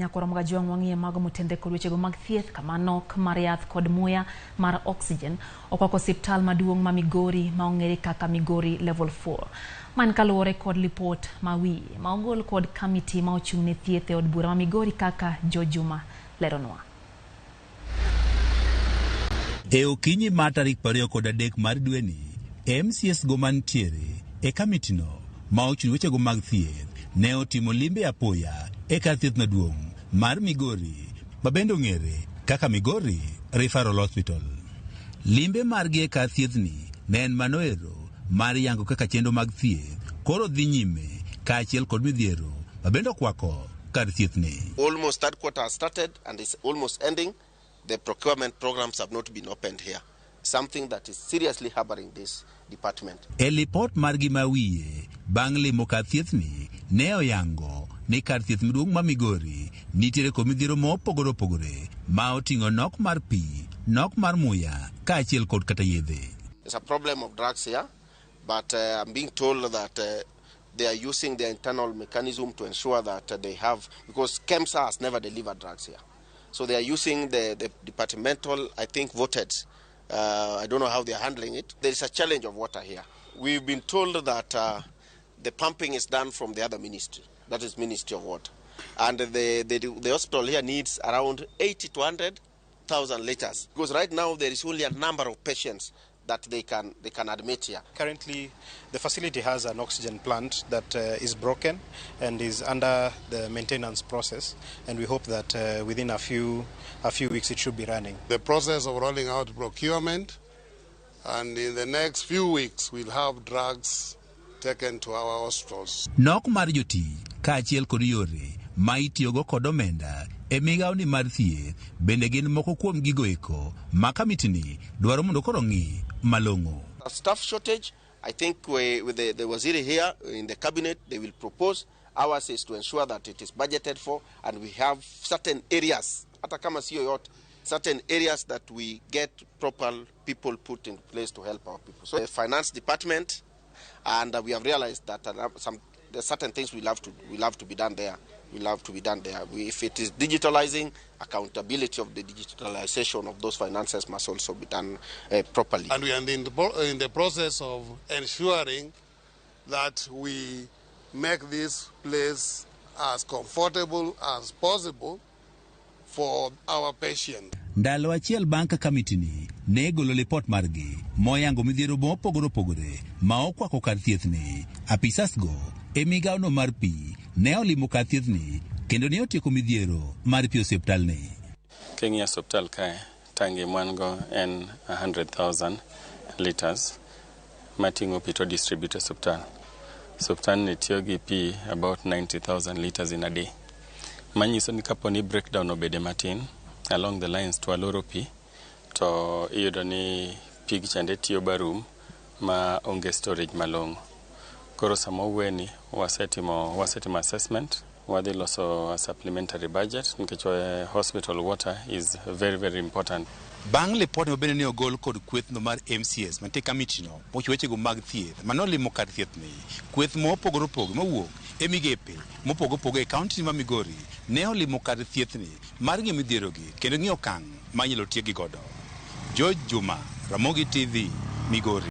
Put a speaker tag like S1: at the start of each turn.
S1: Nyakwar Mogajwang' wang'iye mago motenre kod wechego mag thieth kama nok mar yath kod muya mar oxygen okwako osiptal maduong' ma Migori ma ong'ere kaka Migori Level 4. Man kaluwore kod lipot ma wiye ma ogol kod kamiti ma ochung' ne thieth e od bura ma Migori kaka George Juma leronwa.
S2: E okinyi mar tarik 23 mar dweni, MCS go mantiere e kamitino ma ochung' wechego mag thieth ne otimo limbe apoya e kar thieth maduong' mar Migori ma bende ong'ere kaka Migori Referral Hospital. Limbe margi e kar thiethni ne en mano ero mar yango kaka chenro mag thieth koro dhi nyime kaachiel kod midhiero ma bende okwako kar thiethni.
S3: Almost third quarter has started and is almost ending. The procurement programs have not been opened here. Something that is seriously harboring this department.
S2: E lipot margi ma wiye bang' limo kar thiethni ne oyango ni kar thieth maduong' ma Migori nitiere kod midhiero mopogore opogore ma oting'o nok mar pi, nok mar muya kaachiel kod kata yedhe.
S3: There's a problem of drugs here, but I'm being told that they are using their internal mechanism to ensure that they have, because KEMSA has never delivered drugs here. So they are using the departmental, I think, voted. I don't know how they are handling it. There is a challenge of water here. We've been told that the pumping is done from the other ministry, that is Ministry of Water. And the hospital here needs around 80 to 100,000 liters. Because right now there is only a number of patients that they can admit here.
S4: Currently, the facility has an oxygen plant that is broken and is under the maintenance process, and we hope that within a few weeks it should be running.
S5: The process of rolling out procurement, and in the next few weeks we'll have drugs taken to our hospitals.
S2: Nok mar jotich kaachiel kod yore ma itiyogo kod omenda e migawoni mar thieth bende gin moko kuom gigo eko ma kamitini dwaro mondo koro ng'i malong'o.
S3: A staff shortage, I think with the Waziri here in the cabinet, they will propose. Ours is to ensure that it is budgeted for and we have certain areas, hata kama sio yote, certain areas that we get proper people put in place to help our people. So the finance department, and we have realized that some there's certain things will have to be done there. Will have to be done there. If it is digitalizing, accountability of the digitalization of those finances must also be done properly.
S5: And we are in the process of ensuring that we make this place as comfortable as possible for our patient.
S2: Ndalo achiel bang' ka kamitini ne golo lipot margi moyango midhiero mopogore opogore ma okwako kar thiethni, apisas go e migawono mar pi ne olimo kar thiethni kendo ne otieko midhiero mar pi osiptalni.
S6: King'iyo osiptal kae, tangi mwan go en 100,000 liters mating'o pi to distribute e osiptal. Osiptal ni tiyo gi pi about 90,000 liters in a day. Manyiso ni kapo ni breakdown obede matin along the lines to waloro pi to iyudo ni pig chande tiyo barum ma onge storage malong'o. Koro sama owuoye wasetimo assessment, wadhi loso a supplementary budget nikech hospital water is very very important.
S2: Bang' lipot ma bende ne ogol kod kwethno mar MCS mantie kamitino mochiwo wechego mag thieth manolimo kar thiethni, kweth mopogore opogore mowuok e migepe mopogore opogore e kaunti ma Migori ne olimo kar thiethni mar ng'iyo midhierogi kendo ng'iyo okang' ma inyalo tiekgi godo. George Juma, Ramogi TV, Migori.